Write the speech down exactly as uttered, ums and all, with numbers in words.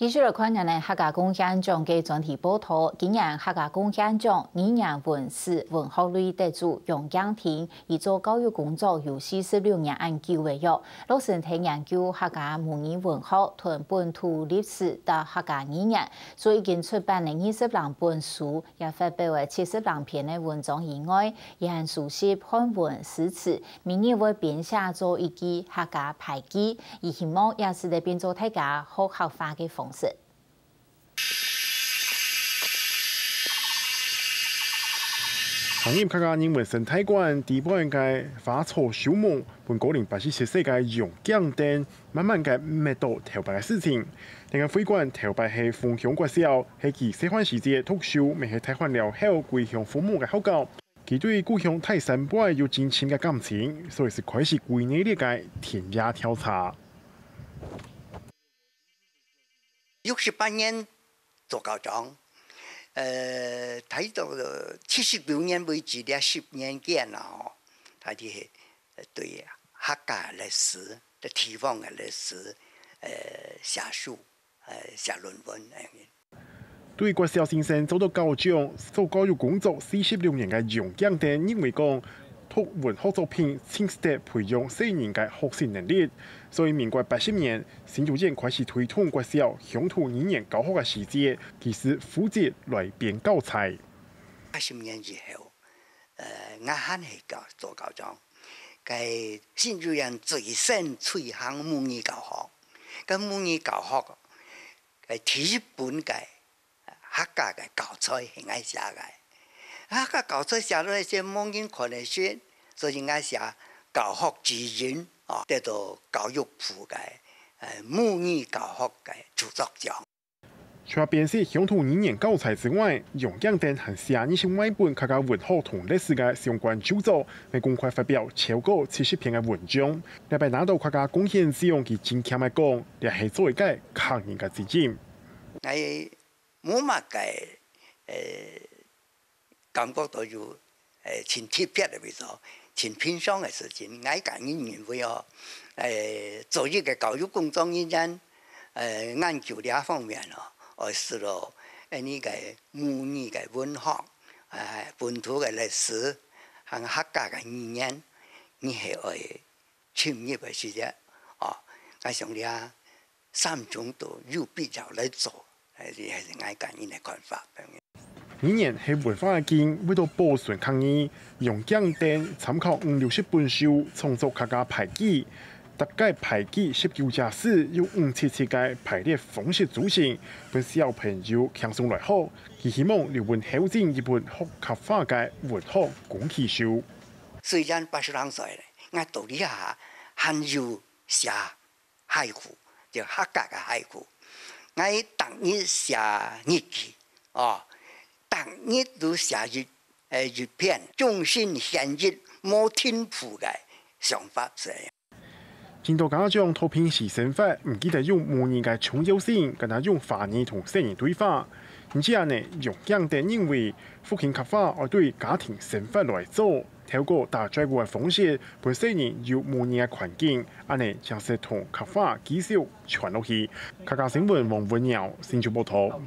繼續來看今年客家貢獻獎个專題報導。今年客家貢獻獎語言文史文學類得主楊敬亭，佢做教育工作有四十六年恁久个喲。落身在研究客家母語文學同本土歷史到客家語言，所以已經出版了二十零本書，也發表了七十零篇个文章以外，也還收集漢文詩詞， 明年會編寫做一句客家俳句，佢希望也使得變做大家學客話个方式。行入客家人文生態館，底背个花草樹木，分高齡八十七歲个楊敬亭，慢慢个捌到頭擺个事情。這个會館頭擺係楓香國小，係佢細漢時節讀書，乜係大漢了後歸鄉服務个學校。 佢對故鄉大山背有真深个感情，所以就開始歸類這个田野調查。六十八年做校長，呃，大到七十九年為止這十年間啊，吼，大家係對客家歷史、地方个歷史，呃，寫書，呃，寫論文，恁樣。 對國小先生做到校長，做教育工作四十六年个楊敬亭認為講，讀文學作品盡使得培養細人个學習能力。所以民國八十年，新竹縣開始推動國小鄉土語言教學个時節，佢就負責來編教材。八十年以後，呃，𠊎還係教，做校長，該新竹縣最先推行母語教學，該母語教學 个第一本个客家个教材係𠊎寫个。客家教材寫落去係無人看得識，所以𠊎寫教學指引，哦，得到教育部个，呃，母語教學个著作獎。除了編寫鄉土語言教材之外，楊敬亭還寫二十外本客家文學同歷史个相關著作， 也共下發表超過七十篇个文章。這擺拿到客家貢獻獎，佢真謙个講，這係做一个客人个責任。𠊎無麼个，呃，感覺到有，呃，盡特別个位所，盡平常个事情。𠊎個人認為哦，呃，做一个教育工作人員，呃，研究這方面哦，愛使到，呃，你个母語个文學，呃，本土个歷史， 還客家个語言，你係愛深入个時節，哦，𠊎想這三種都有必要來做，這係𠊎個人个看法。語言係文化个根，為到保存客語，楊敬亭參考五六十本書，創作客家俳句。 逐个俳句十九隻字，用五七七个排列方式組成，分小朋友輕鬆來學。佢希望留分後進一本學客話个文學工具書。雖然八十零歲了，𠊎到這下還有寫haiku，就客家个haiku。𠊎逐日寫日記，哦，逐日都寫一，呃，一篇，終身寫日，無停步个想法係。 真多家長在平時生活毋記得用母語个重要性，干焦用華語同細人對話。毋止恁呢，楊敬亭認為復興客話愛對家庭生活來做，透過打嘴鼓个方式，分細人有母語个環境，恁呢正係同客話繼續傳落去。客家新聞王文耀，新竹報導。